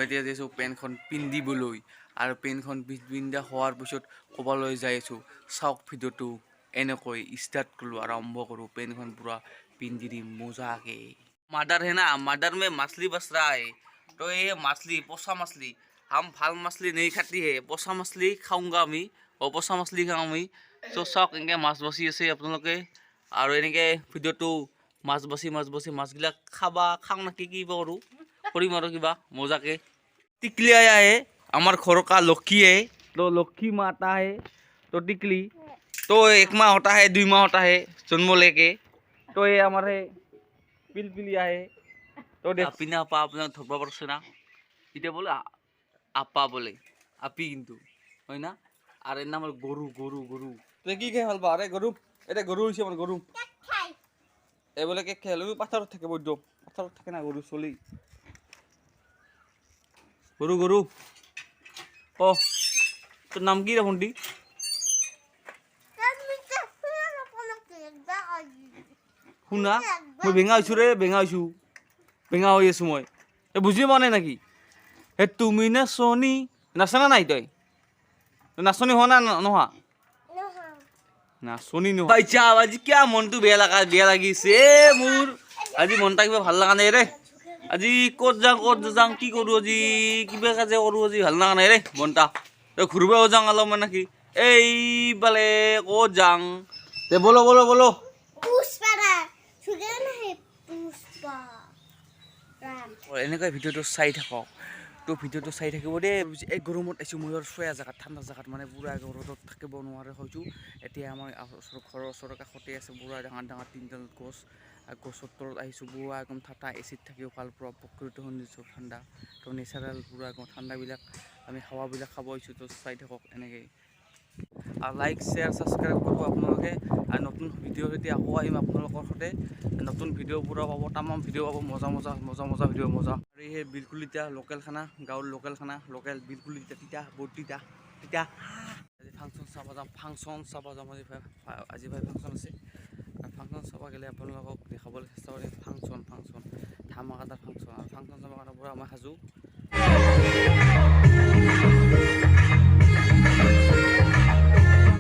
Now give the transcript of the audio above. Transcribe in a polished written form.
এতিয়া যাইছোঁ পেণ্টখন পিন্ধিবলৈ আৰু পেণ্টখন পিন্ধা হোৱাৰ পিছত ক'বালৈ যাই আছোঁ। চাওক, ভিডিঅ'টো এনেকৈ ষ্টাৰ্ট কৰোঁ, আৰম্ভ কৰোঁ। পেণ্টখন পূৰা পিন্ধি দিম মজাকে। मदर है ना, मदर में मछली बस रहा है, तो ये मछली पोसा मछली, हम ভাল मछली नहीं खाती है, पोसा मछली खाऊंगा আমি। অ, পোচা মছলি খাওঁ আমি। চ' চাওক, এনেকৈ মাছ বাচি আছে আপোনালোকে আৰু এনেকৈ ভিডিঅ'টো মাছ বাচি মাছ বাচি মাছবিলাক খাবা খাওঁ নাকি কিবা কৰোঁ কৰিম আৰু কিবা মজাকে। टिकली आया है, हमार घर का लक्खी है, तो लक्खी माता है। तो टिकली तो 1 माह होता है, 2 माह होता है जन्म लेके। तो ये हमारे पिलपिलिया है। তো আপি না আপা, আপোনাক ধৰিব পাৰিছে না এতিয়া? বোলে আপা বোলে, আপি কিন্তু হয় না। আৰু এৰ নাম হ'ল গৰু, গৰু, গৰু। তই কি খাই ভাল পাৱ? আৰে গৰু, এতিয়া গৰু হৈছে আমাৰ গৰু। এই বোলে কেক খাই। পাথাৰত থাকে, বৈদ্য পাথাৰত থাকে না গৰু চলি। গৰু, গৰু। অ, তোৰ নাম কি ৰে ভণ্টি? শুনা, মই বেঙা হৈছো ৰে, বেঙা হৈছো, বেঙা হৈ আছো মই। এই বুজি পোৱা নাই নেকি? হে তুমি নাচনী নাচনা নাই? তই নাচনী হোৱা না নোহোৱা? নাচনী নোহোৱা। ভাই, আজি কিয় মনটো বেয়া লগা বেয়া লাগিছে এ মোৰ? আজি মনটা কিবা ভাল লগা নাই ৰে। আজি ক'ত যাওঁ, ক'ত যাওঁ, কি কৰোঁ আজি, কিবা কাজে কৰোঁ, আজি ভাল লগা নাই ৰে মনটা। তই ঘূৰিবও যাওঁ অলপমান নেকি এইফালে? ক'ত যাওঁ দে, বলো বলো বলো। পুষ্পা সুগে পুষ্পা। এনেকুৱা ভিডিঅ'টো চাই থাকক। তো ভিডিঅ'টো চাই থাকিব দেই। এই গৰমত আহিছোঁ মই আৰু ছয়া জেগাত, ঠাণ্ডা জেগাত, মানে পূৰা ৰ'দত থাকিব নোৱাৰে হৈছোঁ। এতিয়া আমাৰ ওচৰৰ ঘৰৰ ওচৰৰ কাষতে আছে পূৰা ডাঙৰ ডাঙৰ তিনিডাল গছ আৰু গছৰ তলত আহিছোঁ। পূৰা একদম ঠাণ্ডা, এচিত থাকিও ভাল, পূৰা প্ৰকৃত সৌন্দৰ্য, ঠাণ্ডা। তো নেচাৰেল পূৰা একদম ঠাণ্ডাবিলাক আমি হাৱাবিলাক খাব আহিছোঁ। তো চাই থাকক এনেকৈ আৰু লাইক, শ্বেয়াৰ, ছাবস্ক্ৰাইব কৰিব আপোনালোকে। আৰু নতুন ভিডিঅ' সৈতে আকৌ আহিম আপোনালোকৰ সৈতে। নতুন ভিডিঅ' পূৰা পাব, তামাম ভিডিঅ' পাব, মজা মজা মজা মজা ভিডিঅ' মজা। আৰু এই বিলকুল এতিয়া লোকেল খানা, গাঁৱৰ লোকেল খানা, লোকেল বিলকুল তিতা তিতা, বহুত তিতা তিতা। আজি ফাংচন চাব যাম, ফাংচন চাব যাম আজি। আজি ভাই ফাংচন আছে আৰু ফাংচন চাব গ'লে আপোনালোকক দেখাবলৈ চেষ্টা কৰিম। ফাংচন, ফাংচন, ধামাকাদাৰ ফাংচন। আৰু ফাংচন চাবৰ কাৰণে পূৰা আমাৰ সাজু।